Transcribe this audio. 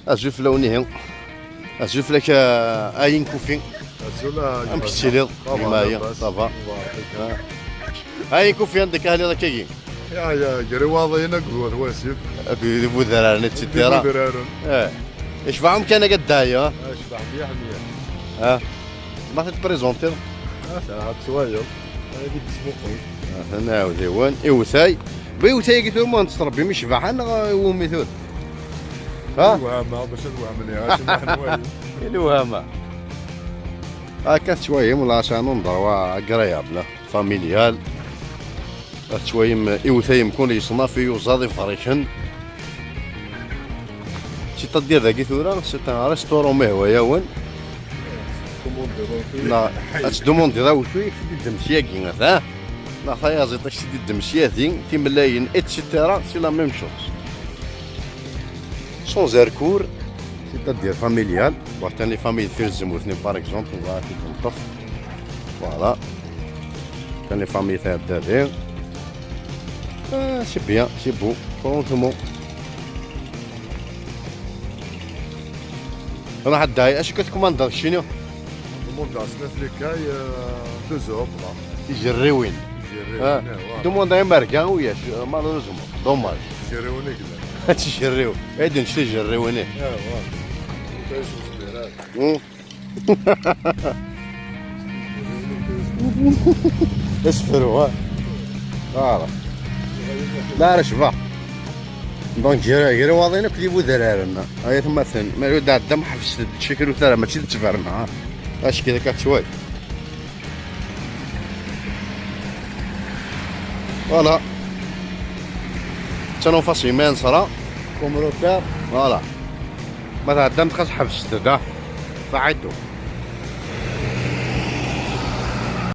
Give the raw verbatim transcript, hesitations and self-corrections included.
Azul fell-awen ihi. Azul fell-ak, a Ayen Kufi. Azul a gma. Amek tettiliḍ? Ça va, gma Ayen? Labas. Ça va. Mubarak. A Ayen Kufi, anda akka telliḍ akkagi? Ya, ya, gar Iwaḍiyen akked Wat Wasif. Akked Ibudraren, et cetera. Ibudraren. Eh. Icbeḥ umkan-agi a Dda Ɛli, ha? Ah, icbeḥ mliḥ, mliḥ. Ah. Ma t-tprezentiḍ? Ah, ta, ad twaliḍ. Ad d-tesmuqel. Ah, nɛawed iwan. Iwtay. Ba iwtay-agi tura ma nettrebbim icbaḥ neɣ iwumi tura? Ha? Lwehma, bac ad wehmen, ya, acu ma nwali. Lwehma. Akka tettwayem, la, c'est un endroit agréable, familial. Ad tettwayem iwtay mkun yeṣnaf iyuzaḍ iberriken. C'est-à-dire dagi tura, c'est un restaurant ma yehwa-yawen. Neɣ ad tdumundiḍ awtu, i k-t-id-iddem syagi, ha? Neɣ tayaziḍt, i k-t-id-iddem syadi, timellayin, et cetera, c'est la même chose. Sans recours, c'est-à-dire familial. Bon, atan les familles de Tirzemut, par exemple, on va essayer de le faire. Voilà. Atan les familles de Dadi. Ah, c'est bien, c'est beau, franchement. Ruḥ a Dda Ɛli, acu i tkumandeḍ keččini? Tkumandeḍ snat les cailles, euh, deux euros, quoi. Tijerriwin. Tijerriwin, ah, eh, voilà. Tkumandeḍ imerga, ulac, malheureusement. Dommage. Tijerriwin i yellan. Tijerriw. Ad nečč tijerriwin-ik. Eh, voilà. Hmm. Asefru, ha? Voilà. La, ara cbeḥ. Donc, gar, gar Iwaḍiyen akked Ibudraren. Ay atmaten, ma yella d-ɛedda, ma ḥebset-d, ttcikru tara, mačči d ttberna, ha? Acu kida akka tettway. Voilà. Ttanufa s yima neṣra. Comme repère. Voilà. Ma tɛeddam xas ḥebset-d, ha? Faɛidu.